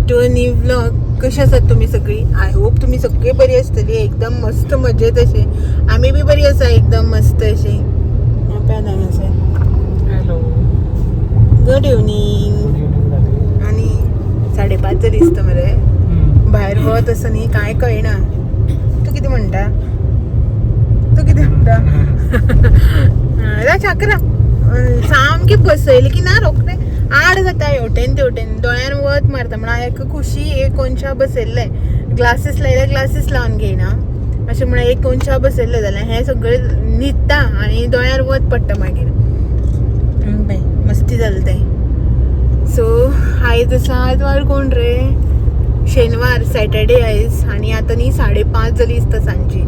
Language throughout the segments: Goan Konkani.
To a new vlog. कशी आसात तुमी सगळी? I hope तुमी सगळी बरी आसतली, एकदम मस्त मजेत अशी. आमी बी बरी आसा, एकदम मस्त अशी. हांगासर. Hello. Good evening. Good evening झाली. आणि 5:30 दिसता मरे. भायर वत आसा न्ही, कांय कळना. तूं कितें म्हणटा? तूं कितें म्हणटा? चाकरा सामकी बसयली की ना, रोखडें आड जाता हेवटेन तेवटेन, दोळ्यान वत मारता. म्हणून हांवें एक खुशी एक कोनशा बसयल्लें, ग्लासीस लायले, ग्लासीस लावन घेयना अशें म्हणून एक कोनशा बसयल्लें, जाल्यार हें सगळें न्हिदता आनी दोळ्यार वत पडटा मागीर. पळय मस्ती जालें तें. सो आयज आसा, आयज वार कोण रे? शेनवार, सॅटर्डे आयज. आनी आतां न्ही 5:30 जाली दिसता सांजची.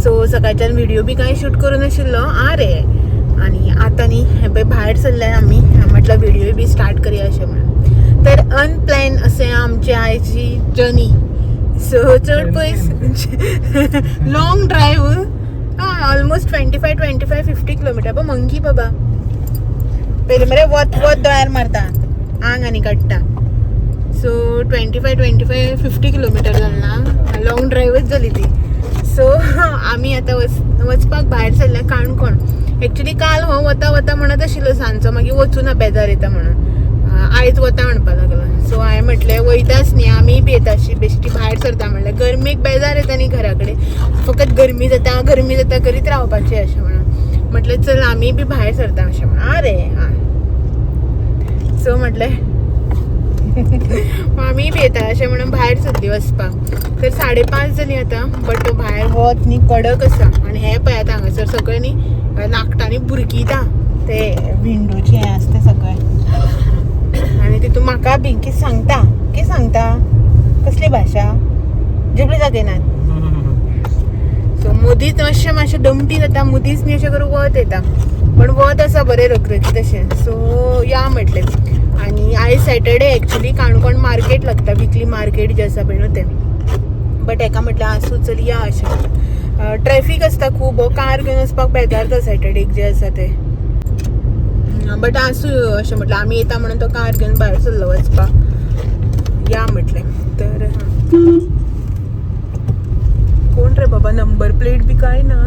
सो सकाळच्यान व्हिडिओ बी कांय शूट करूं नाशिल्लो आ रे. आनी आतां न्ही हें पळय भायर सरले आमी, म्हटलं व्हिडिओ बी स्टार्ट करया अशें म्हणून. तर अनप्लॅन असें आमची आयची जर्नी. सो चड पयस long drive, almost 25 25 50 kilometre. पळय मंकी बाबा, पयलीं मरे वत वत दोळ्यार मारता, आंग आनी काडटा. So 25 25 50 kilometre जालें ना, लॉंग ड्रायव्हच जाली ती. सो आमी आतां वचपाक भायर सरले काणकोण. एक्चुली काल हो वता वता म्हणत आशिल्लो सांजचो, मागीर वचूं ना, बेजार येता म्हणून. आयज वता म्हणपाक लागलो. सो हांवें म्हटलें वयताच न्ही, आमी बी येता अशी बेश्टी भायर सरता म्हणल्यार गरमेक बेजार येता न्ही, घरा कडेन फकत गरमी जाता गरमी जाता करीत रावपाचें अशें म्हणून. म्हटलें चल आमी बी भायर सरता अशें म्हणून. आरे आं, सो म्हटलें आमी बी येता अशें म्हणून भायर सरली वचपाक. तर 5:30 जाली आतां, बट भायर वत न्ही कडक आसा. आनी हें पळयात हांगासर सगळें न्ही नाकटांनी बुरकिता ते विंडोचे हें आसा तें सगळें. आनी तितून म्हाका बी कितें सांगता, कितें सांगता, कसली भाशा जिबली दाखयनात. सो मदींच मातशें मातशें दमटी जाता, मदींच न्ही अशें करून वत येता, पण वत आसा बरें रखरखीत अशें. सो या म्हटलें. आनी आयज सॅटर्डे, एक्चुली काणकोण मार्केट लागता, विकली मार्केट जें आसा पळय न्हू तें. बट हेका म्हटलें आसूं चल या अशें. ट्रॅफीक आसता खूब, कार घेवन वचपाक बेजारता सॅटर्डेक जें आसा तें. बट आसूं अशें म्हटलें, आमी येता म्हणून तो कार घेवन भायर सरलो वचपाक, या म्हटलें. तर कोण रे बाबा, नंबर प्लेट बी काय ना.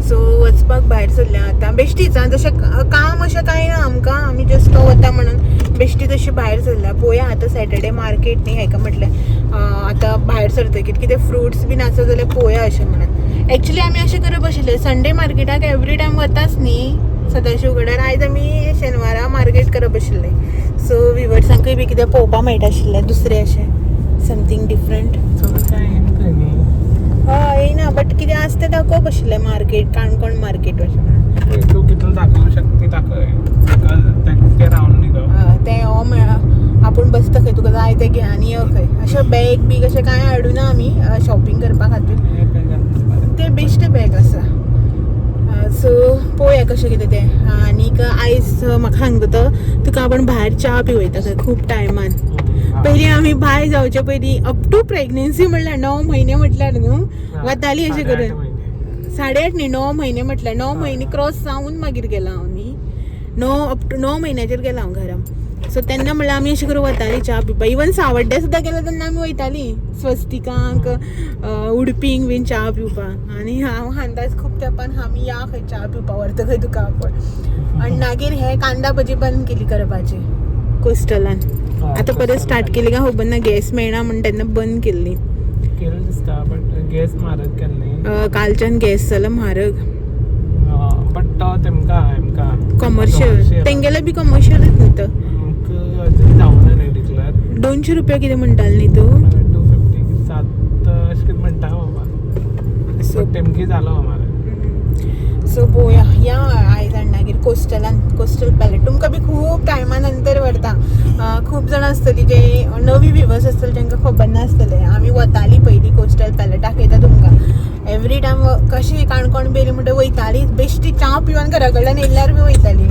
सो वचपाक भायर सरले आतां बेश्टीच. आं, तशें काम अशें कांय ना आमकां, आमी जस्ट वता म्हणून बेश्टी तशी भायर सरल्या. पळोवया आतां सॅटर्डे मार्केट न्ही, हेका म्हटलें आतां भायर सरतकीर कितें फ्रुट्स बीन आसा जाल्यार पळोवया अशें म्हणून. एक्चुली आमी अशें करप आशिल्लें, संडे मार्केटाक एवरी टायम वताच न्ही सदाशिव गडार, आयज आमी शेनवारा मार्केट करप आशिल्लें. सो विवर्सांकूय बी कितें पळोवपाक मेळटा आशिल्लें दुसरें अशें समथींग डिफरंट. काय येना न्ही. हय, येयना, बट कितें आसा तें दाखोवप आशिल्लें, मार्केट, काणकोण मार्केट अशें म्हणून. तू कितलं दाखवू शकते दाखव, ते रावून न्ही गो. तें हो मेळा आपूण बसता खंय, तुका जाय तें घे आनी यो खंय. अशें बॅग बी कशें कांय हाडुना आमी शॉपिंग करपा खातीर, तें बेश्टें बॅग आसा. सो पळोवया कशें कितें तें. आनीक आयज म्हाका सांगता तो, तुका आपूण भायर च्या पिवयता खंय खूब टायमान. पयलीं आमी भायर जावचे पयलीं, अप टू प्रेग्नेन्सी म्हणल्यार 9 म्हयने म्हटल्यार न्हू वताली अशें करून. 8.5 न्ही, 9 म्हयने म्हटल्यार, 9 म्हयने क्रॉस जावन मागीर गेला हांव न्ही, 9 अप टू 9 म्हयन्याचेर गेला हांव घरा. सो तेन्ना म्हणल्यार आमी अशें करून वतालीं च्या पिवपाक. इवन सावड्ड्या सुद्दां गेल्या तेन्ना आमी वयतालीं स्वस्तिकांक, उडपींक बीन च्या पिवपाक. आनी हांव अंदाज खूब तेंपान आमी या खंय च्या पिवपाक व्हरता खंय तुका आपूण. आनी मागीर हे कांदा भजी बंद केली करपाची कोस्टलान, आतां परत स्टार्ट केली काय खबर ना, गॅस मेळना म्हण तेन्ना बंद केल्ली. केलं दिसता, बट गॅस म्हारग केल्ले न्ही. कालच्यान गॅस जाला म्हारग. बट तो तेमकां हेमकां कमर्शियल, तेंगेले बी कमर्शियलच न्ही तो. अजून जावना न्ही डिक्लेर. 200 रुपया कितें म्हणटाले न्ही तूं? 250 सात अशें कितें म्हणटा बाबा. सो तेमकी जालो म्हारग. सो पळोवया या आयज आनी मागीर कोस्टलान, कोस्टल पॅलेट तुमकां बी खूब टायमा नंतर व्हरता. खूब जाणां आसतलीं जे नवी विवर्स आसतले तांकां खबर नासतलें, आमी वतालीं पयलीं कोस्टल पॅलेट. दाखयता तुमकां एवरी टायम कशी काणकोण बेली म्हणटा वयताली, बेश्टी च्या पिवन घरा कडल्यान येयल्यार बी वयताली.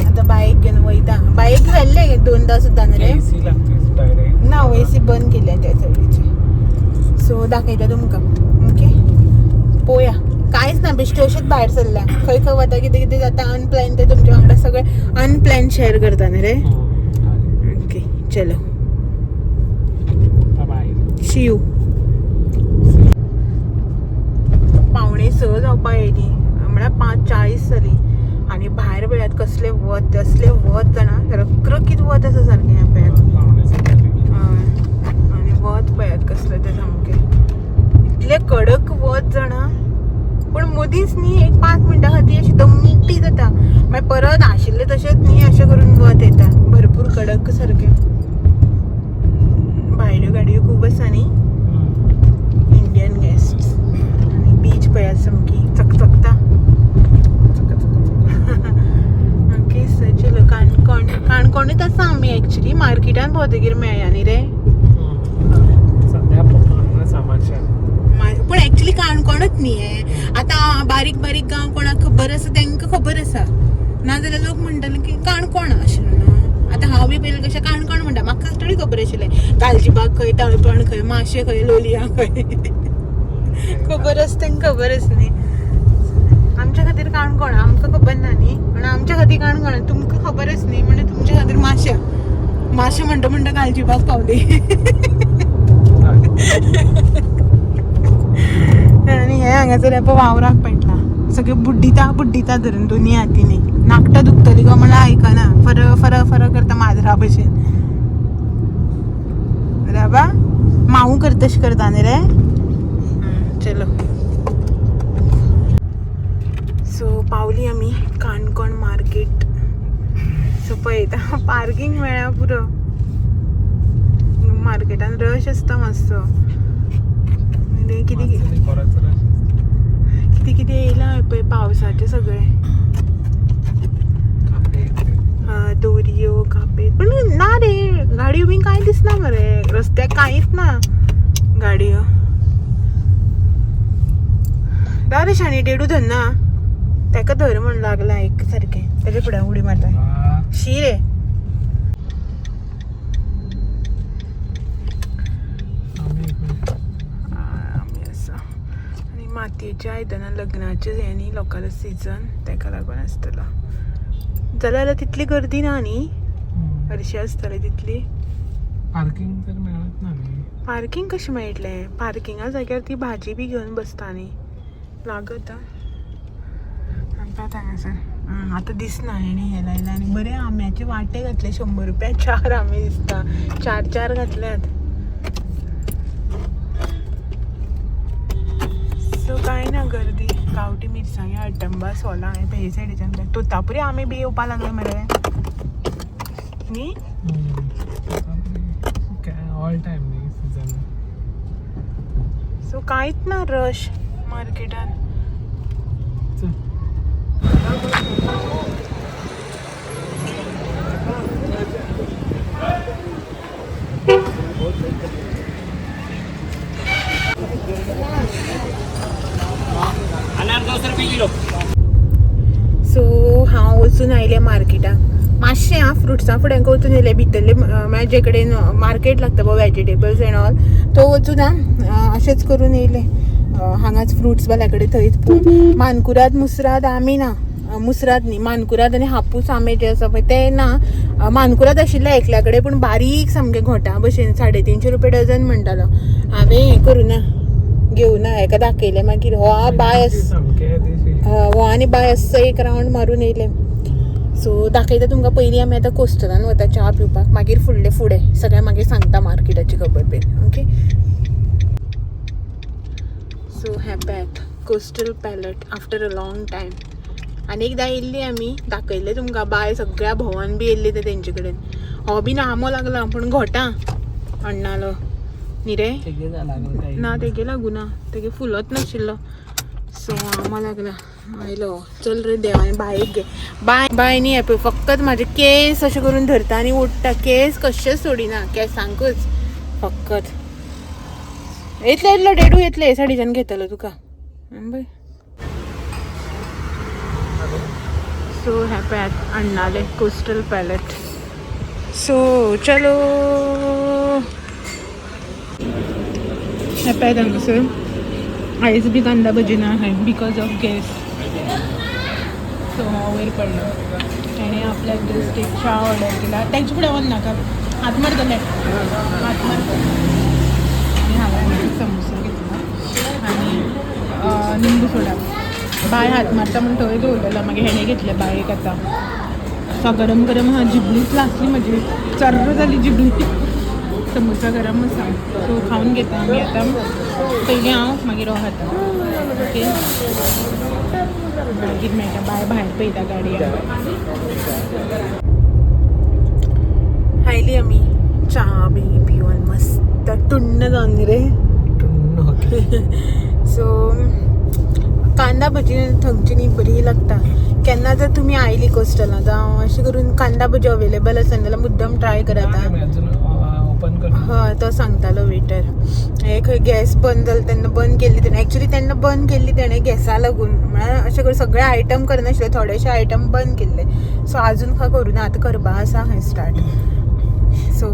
आतां बायक घेवन वयता, बायक व्हेल्ले दोनदां सुद्दां न्ही रे. एसी लागते डायरेक्ट. ना, एसी बंद केल्या त्या सायडीची. सो दाखयता तुमकां, ओके पळोवया. कांयच ना, बेश्टे अशेंच भायर सरल्या, खंय खंय वता, कितें कितें जाता अनप्लॅन, ते तुमच्या वांगडा सगळें अनप्लॅन शेअर करता न्ही रे. चलो बाय. C you. 5:45 जावपा येयली, म्हळ्यार 5:40 जाली आनी भायर पळयात कसलें वत, असलें वत जाणा, रखरखीत वत आसा सारकें ह्या पळयात. हय. आनी वत पळयात कसलें तें, सामकें इतलें कडक वत जाणा, पूण मदींच न्ही एक 5 मिनटां खातीर अशी दमटी जाता, मागीर परत आशिल्लें तशेंच न्ही अशें करून वत येता भरपूर कडक सारकें. भायल्यो गाडयो खूब आसा न्ही, इंडियन गेस्ट. आनी बीच पळयात सामकी चकचकता. ओके सर, चलो काणकोण. काणकोणूच आसा आमी एक्चुली, मार्केटान भोंवतकीर मेळ्या न्ही रे. सध्या पप्पा सामाशा. पूण एक्चुली काणकोणूच न्ही हें. आतां बारीक बारीक गांव कोणाक खबर आसा तांकां खबर आसा, नाजाल्यार लोक म्हणटले की काणकोण अशें म्हणून. आतां हांव बी पयलीं कशें काणकोण म्हणटा, म्हाका थोडी खबर आशिल्लें गालजीबाग खंय, तळपण खंय, माशें खंय, लोलयां खंय, खबर आसा तांकां खबरच न्ही. आमच्या खातीर काणकोण, आमकां खबर ना न्ही, पूण आमच्या खातीर काणकोण, तुमकां खबरच न्ही म्हणून तुमच्या खातीर माशा. माशें म्हणटा म्हणटा गालजीबाग पावली. आनी हे हांगासर पळय वावराक पडला, सगळें बुड्डिता बुड्डिता धरून दोनी हातींनी, नाकटां दुखतली गो म्हणल्यार आयकना, फर फर फर करता माजरा भशेन. बाबा मावू करता तशें करता न्ही रे. चलो, सो पावली आमी काणकोण मार्केट. सो पळयता पार्कींग मेळ्ळ्या पुरो. मार्केटान रश आसता मातसो. कितें कितें कितें येयलां पळय पावसाचें सगळें, दोरयो, कापे. पण ना रे, गाडयो बी कांय दिसना मरे रस्त्याक, कांयच ना गाडयो. दा रे शाणी, डेडू धरना ताका, धर म्हण लागला एक सारकें, तेजे फुडें उडी मारता शी रे. आमी आसा आनी मातयेच्या आयदनां लग्नाचें हें न्ही लोकांलो सिजन, तेका लागून आसतलो. जाल्यार तितली गर्दी ना न्ही, हरशीं आसतली तितली. पार्किंग तर मेळत ना न्ही. पार्किंग कशें मेळटलें? पार्किंगा जाग्यार ती भाजी बी घेवन बसता न्ही, लागत आमकां हांगासर. आतां दिसना हेणी हें लायलां आनी बरे आंब्याचे वांटे घातले, 100 रुपया 4 आंबे दिसता, 4 4 घातल्यात. सो कांय ना गर्दी. गांवठी मिरसांगे, अटंबा, सोलां हें पळय सायडीच्यान. तोतापुरी आंबे बी येवपा लागले मरे न्ही. ऑल टायम न्ही सिजन. सो कांयच ना रश मार्केटान. अनार 200 रुपये किलो. सो हांव वचून आयलें मार्केटाक मातशें, हांव फ्रुट्सां फुडें वचून येयलें. भितरले म्हळ्यार जे कडेन मार्केट लागता पळय वेजिटेबल्स एंड ऑल, तो वचून अशेंच करून येयलें. हांगाच फ्रुट्स वाल्या कडेन थंयच पळोवन मानकुराद मुसराद आमी ना, मुसराद न्ही, मानकुराद आनी हापूस आंबे जे आसा पळय ते ना. मानकुराद आशिल्ले एकल्या कडेन, पूण बारीक सामके घोटां भशेन, 350 रुपया डझन म्हणटालो. हांवें हें करूं ना, घेवना, हेका दाखयलें मागीर. हो बाय हो आनी बाय असो एक रावंड मारून येयले. सो दाखयता तुमकां. पयलीं आमी आतां कोस्टलान वता च्या पिवपाक, मागीर फुडलें फुडें सगळें मागीर सांगता मार्केटाची खबर बीन. ओके, सो हें पळयात coastal palette after a long time. आनी एकदां येयल्ली आमी, दाखयल्लें तुमकां, बाय सगळ्या भोंवन बी येयल्ली ते तेंचे कडेन. हो बीन आंबो लागला पूण घोटां अण्णालो न्ही रे. ना, तेगे लागूना, तेगे फुलत नाशिल्लो. सो आंबो लागला आयलो. चल रे देवान बायक घे. बाय बाय न्ही, हें पळय फकत म्हाजे केंस अशें करून धरता आनी ओडटा, केंस कशेंच सोडिना, केंसांकूच फकत. येतले येतलो डेडू येतले, हे सायडीच्यान घेतलो तुका पळय. सो हें पळयात अण्णाले कोस्टल पॅलेट. सो चलो, हें पळयात हांगासर आयज बी कांदा भजी ना खंय because of gas. So हो वयर पडलो, तेणें आपल्याक जस्ट एक च्या ऑर्डर केला. तेजे फुडें वच नाका. हात मारतले, हात मारतले. आनी हांवें समोसा घेतला आनी लिंबू सोडा. बाय हात मारता म्हण थंय दवरलेलो. मागीर हेणें घेतलें बायक. आतां असा गरम गरम आहा. जिबलीच लासली म्हजी, चर्र जाली जिबली. समोसा गरम आसा, सो खावन घेता आमी आतां. पयलीं हांव, मागीर हो खाता. ओके, मागीर मेळटा. बाय. भायर पळयता गाडी. आयली आमी च्या बी पिवन मस्त टुण्ण जावन रे. सो कांदा भजी थंयची न्ही बरी लागता. केन्ना जर तुमी आयली कोस्टलां जावं अशें करून कांदा भजी अवेलेबल आसा जाल्यार मुद्दम ट्राय करात. अजून ओपन कर. हय, तो सांगतालो वेटर. हे खंय गॅस बंद जालो तेन्ना बंद केल्ली तेणें. एक्चुली तेन्ना बंद केल्ली तेणें गॅसा लागून. म्हळ्यार अशें करून सगळे आयटम करनाशिल्ले, थोडेशे आयटम बंद केल्ले. सो आजून खंय करूं ना, आतां करपा आसा खंय स्टार्ट. सो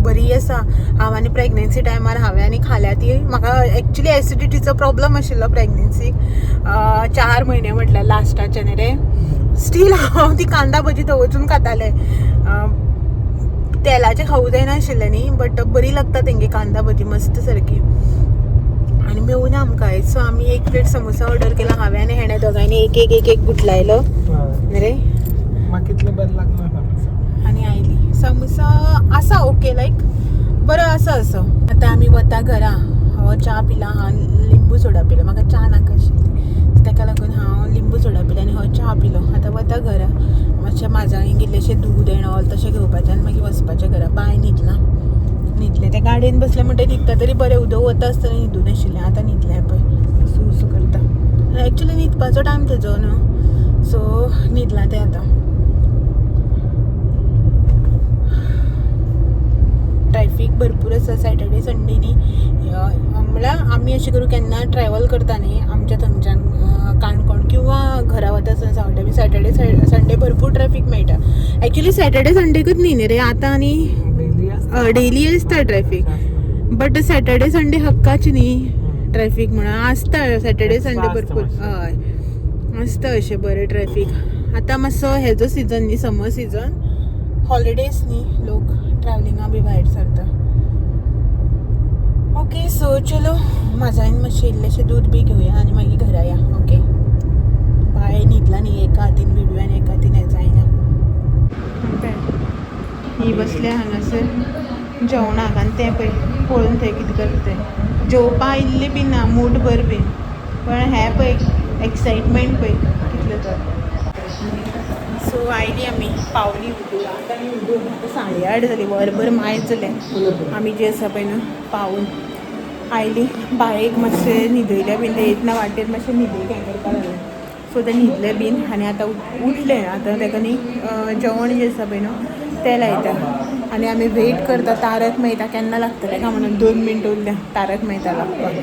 बरी आसा. हांव आनी प्रेग्नेन्सी टायमार हांवें आनी खाल्या ती. म्हाका एक्चुली एसिडिटीचो प्रॉब्लम आशिल्लो प्रेग्नेन्सीक 4 म्हयने म्हटल्यार लास्टाचे न्ही रे. स्टील हांव ती कांदा भजी थंय वचून खातालें. तेलाचें खावूं जायनाशिल्लें न्ही, बट बरी लागता तेंगे कांदा भजी मस्त सारकी. आनी मेळूना आमकां आयज. सो आमी एक प्लेट समोसा ऑर्डर केला. हांवें आनी हेणें दोगांयनी एक एक एक एक गुटलायलो न्ही रे. म्हाका कितलें बरें लागना समोसा. आनी आयली. समोसा आसा ओके, लायक बरो आसा असो. आतां आमी वता घरा. हो च्या पिला, हांव लिंबू सोडा पिलो. म्हाका च्या नाका आशिल्ली, ताका लागून हांव लिंबू सोडा पिलें आनी हो च्या पिलो. आतां वता घरा. मातशें माजाळीं इल्लेशें दूद एंड ऑल तशें घेवपाचें आनी मागीर वचपाचें घरा. बाय न्हिदलां, न्हिदलें तें. गाडयेन बसलें म्हणटकीर न्हिदता तरी बरें. उदक वता आसतना न्हिदून आशिल्लें. आतां न्हिदलें पळय, सू सू करता. एक्चुली न्हिदपाचो टायम तेजो न्हू, सो न्हिदलां तें आतां. ट्रॅफीक भरपूर आसा सॅटर्डे संडे न्ही. म्हळ्यार आमी अशें करून केन्ना ट्रॅवल करता न्ही आमच्या थंयच्यान काणकोण किंवा घरा वता आसतना सांवड्डे बी, सॅटर्डे संडे भरपूर ट्रॅफीक मेळटा. एक्चुली सॅटर्डे संडेकूच न्ही न्ही रे, आतां आनी डेली आसता. डेली आसता ट्रॅफीक, बट सॅटर्डे संडे हक्काची न्ही ट्रॅफीक म्हणून आसता सॅटर्डे Extra Sunday आसता भरपूर. मातशें. हय, आसता अशें बरें ट्रॅफीक. आतां मातसो हेजो सिजन न्ही, समर सिजन, हॉलिडेज न्ही, लोक ट्रॅवलिंगा बी भायर सरता. ओके, सो चलो म्हाज्यान मातशें इल्लेशें दूद बी घेवया आनी मागीर घरा या. ओके, बाय. न्हिदला न्ही, एका हातीन व्हिडियो आनी एका हातीन हें जायना. ही बसल्या हांगासर जेवणाक आनी तें पळय पळोवन थंय कितें करता तें. जेवपा आयिल्लें बी ना मूठभर बीन, पण हें पळय एक्सायटमेंट पळय कितलें तर. सो आयली आमी, पावली उदूक. आतां आमी उदूक. आतां 8:30 जालीं, वरभर मायज जालें. आमी जे आसा पळय न्हू पावून आयली. बायक मातशें न्हिदयलें बीन. तें येतना वाटेर मातशें न्हिदेक हें करपाक लागलें, सो तें न्हिदलें बीन आनी आतां उठलें. आतां ताका न्ही जेवण जें आसा पळय न्हू तें लायता आनी आमी वेट करता तारक मेहता केन्ना लागतलें काय म्हणून. 2 मिनट उरल्या तारक मेहता लागपाक.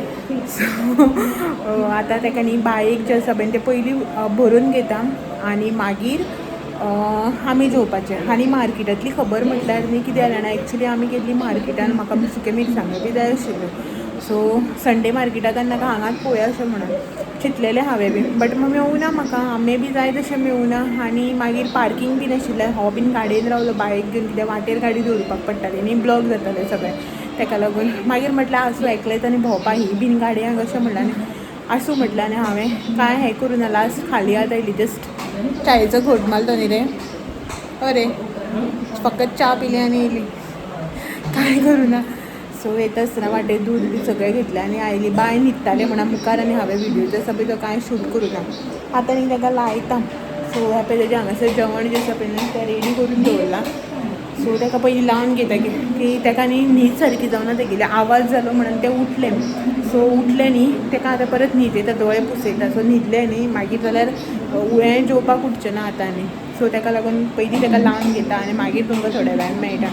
सो आतां ताका न्ही बायक जें आसा पळय तें पयलीं भरून घेता आनी मागीर आमी जेवपाचें. आनी मार्केटांतली खबर म्हटल्यार न्ही कितें जालें जाणा, एक्चुली आमी गेल्ली मार्केटान. म्हाका सुके मिरसांग्यो बी जाय आशिल्ल्यो. सो संडे मार्केटाक नाका, हांगाच पळोवया अशें म्हणून चिंतलेलें हांवें बी, बट मेळूं ना म्हाका. आंबे बी जाय तशें मेळूं ना आनी मागीर पार्कींग बी नाशिल्लें. हो बीन गाडयेन रावलो बायक घेवन, कित्याक वाटेर गाडी दवरपाक पडटाली न्ही, ब्लॉक जातालें सगळें. ताका लागून मागीर म्हटलें आसूं, एकलेंच आनी भोंवपा ही बीन गाडयांक अशें म्हणलें आनी आसूं म्हटलें. आनी हांवें कांय हें करूं ना. लास्ट खाली हात आयली. जस्ट चायेचो घोट मारलो न्ही रे. अरे, फकत च्या पिली आनी येयली, कांय करूं ना. सो येता आसतना वाटेर दूद बी सगळें घेतलें आनी आयली. बाय न्हिदतालें म्हणून मुखार आनी हांवें व्हिडियो जे आसा पळय तो कांय शूट करूं ना. आतां न्ही ताका लायता. सो ह्या पळय तेजें हांगासर जेवण जें आसा पळय न्ही तें रेडी करून दवरलां. सो ताका पयलीं लावन घेता की ताका न्ही न्हीद सारकी जावना तेगेली. आवाज जालो म्हणून तें उठलें. सो उठलें न्ही, ताका आतां परत न्हीद येता, दोळे पुसयता. सो न्हिदलें न्ही मागीर जाल्यार हें जेवपाक उठचें ना आतां आनी. सो ताका लागून पयलीं ताका लावन घेता आनी मागीर तुमकां थोड्या वेळान मेळटा.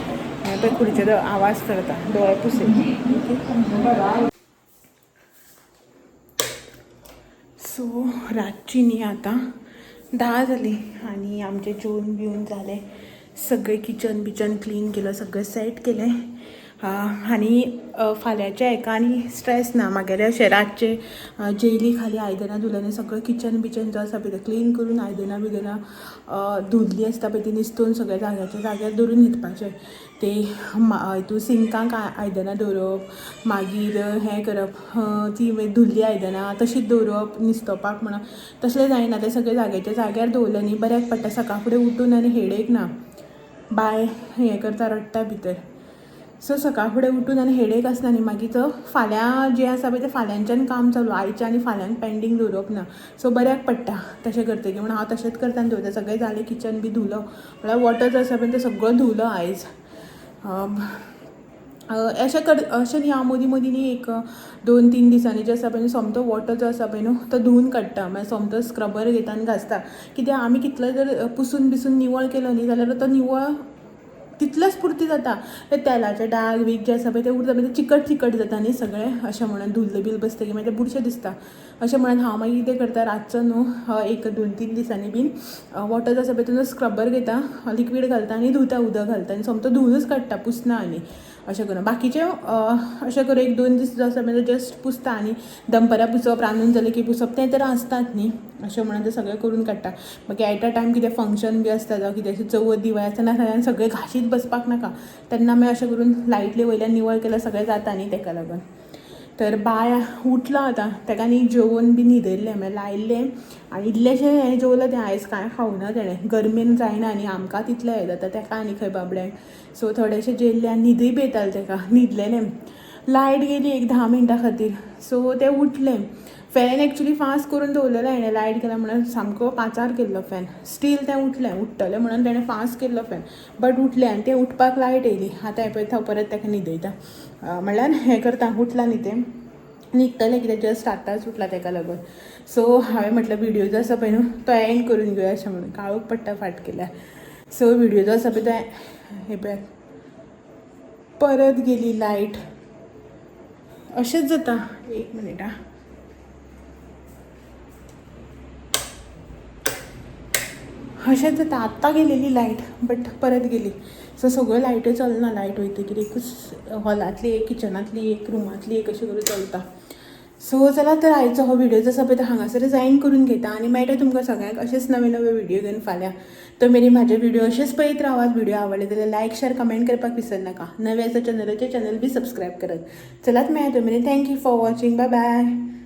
पळय खुर्चेचो आवाज करता, दोळे पुसयता. सो रातची न्ही आतां 10 जालीं आनी आमचें जेवन बिवन जालें सगळें. किचन बिचन क्लीन केलं, सगळें सेट केलें. आनी फाल्यांच्या हेका आनी स्ट्रेस ना. मागेले अशें रातचे जेयली खाली आयदनां धुल्यानी सगळें किचन बिचन जो आसा पळय तें क्लीन करून आयदनां बियदनां धुल्लीं आसता पळय ती निस्तून सगळें जाग्याच्या जाग्यार दवरून न्हिदपाचें. ते हितून सिंकांक आयदनां दवरप, मागीर हें करप, ती मागीर धुल्ली आयदनां तशीच दवरप निस्तोवपाक म्हणून, तशें जायना. तें सगळें जाग्याच्या जाग्यार दवरलें न्ही बऱ्याक पडटा. सकाळ फुडें उठून आनी हेडेक ना, बाय हें करता रडटा भितर. सो सकाळ फुडें उठून आनी हेडेक आसना न्ही, मागीर तो फाल्यां जें आसा पळय तें फाल्यांच्यान काम चालू, आयचें आनी फाल्यांक पेंडींग दवरप ना. सो बऱ्याक पडटा तशें करतकीर म्हणून हांव तशेंच करता आनी दवरता. सगळें जालें, किचन बी धुलो, म्हळ्यार वॉटर जो आसा पळय तें सगळो धुलो आयज. अशें कर अशें न्ही, हांव मदीं मदीं न्ही एक 2-3 दिसांनी जें आसा पळय न्हू सोमतो वॉटर जो आसा पळय न्हू तो धुवून काडटा. मागीर सोमतो स्क्रबर घेता आनी घासता. कित्याक आमी कितलो जर पुसून बिसून निवळ केलो न्ही जाल्यार तो निवळ तितलेच पुरती जाता. ते तेलाचे डाग वीक जे आसा पळय ते उरता, मागीर ते चिकट चिकट जाता न्ही सगळें. अशें म्हणून धुल्ल बील बसतकीर मागीर ते बुरशें दिसता. अशें म्हणून हांव मागीर कितें करता, रातचो न्हू एक 2-3 दिसांनी बीन वॉटर जो आसा पळय तितून स्क्रबर घेता, लिक्वीड घालता आनी धुता, उदक घालता आनी सोमतो धुवूनच काडटा, पुसना. आनी अशें करून बाकीचें अशें करून 1-2 दीस जो आसा पळय जस्ट पुसता. आनी दनपरां पुसप, रांदून जालें की पुसप, तें तर आसतात न्ही. अशें म्हणून तें सगळें करून काडटा. मागीर एट अ टायम कितें फंक्शन बी आसता जावं कितें अशें चवथ दिवाळी आसतना सगळ्यांक सगळें घांशीत बसपाक नाका, तेन्ना मागीर अशें करून लायटली वयल्यान निवळ केल्यार सगळें जाता न्ही तेका लागून. तर बाय उठलां आतां, तेका न्ही जेवन बी न्हिदयल्लें, म्हळ्यार लायल्लें आनी इल्लेशें हें जेवलें तें, आयज कांय खावना तेणें, गरमेन जायना न्ही आमकां तितलें हें जाता, तेका आनी खंय बाबड्यांक. सो थोडेशें जेयल्लें आनी न्हिदूय बी येतालें तेका, न्हिदलेलें. लायट गेली एक 10 मिनटां खातीर, सो तें उठलें. फॅन एक्चुली फास्ट करून दवरलेलो हेणें, लायट गेल्या म्हणून सामको 5 केल्लो फॅन, स्टील तें उठलें, उठ्ठलें म्हणून तेणें फास्ट केल्लो फॅन, बट उठलें आनी तें उठपाक लायट येयली. आतां हें पळय हांव परत तेका न्हिदयता, म्हणल्यार हें करता, उठलां न्ही तें, न्हिदतलें कितें, जस्ट आतांच उठलां तेका लागून. सो हांवें म्हटलें व्हिडियो जो आसा पळय न्हू तो एंड करून घेवया अशें म्हणून, काळोख पडटा फाट केल्यार. सो व्हिडियो जो आसा पळय तो हें पळय परत गेली लायट, अशेंच जाता. 1 मिनीट आं. अशेंच जाता, आत्तां गेलेली लायट बट परत गेली. सो सगळ्यो लायट्यो चलना, लायट वयतकीर एकूच हॉलांतली एक, किचनांतली एक, रुमांतली एक, अशें करून चलता. सो चला तर आयचो हो व्हिडियो जो आसा पळय तो हांगासरच एंड करून घेता आनी मेळटा तुमकां सगळ्यांक अशेंच नवे नवे व्हिडियो घेवन फाल्यां. तो मेरेन म्हाजे व्हिडियो अशेंच पळयत रावात. व्हिडियो आवडले जाल्यार लायक शेर कमेंट करपाक विसरनाका. नवे आसा चॅनलाचेर चॅनल बी सबस्क्रायब करात. चलात मेळया तो मेरेन. Thank you for watching. Bye bye.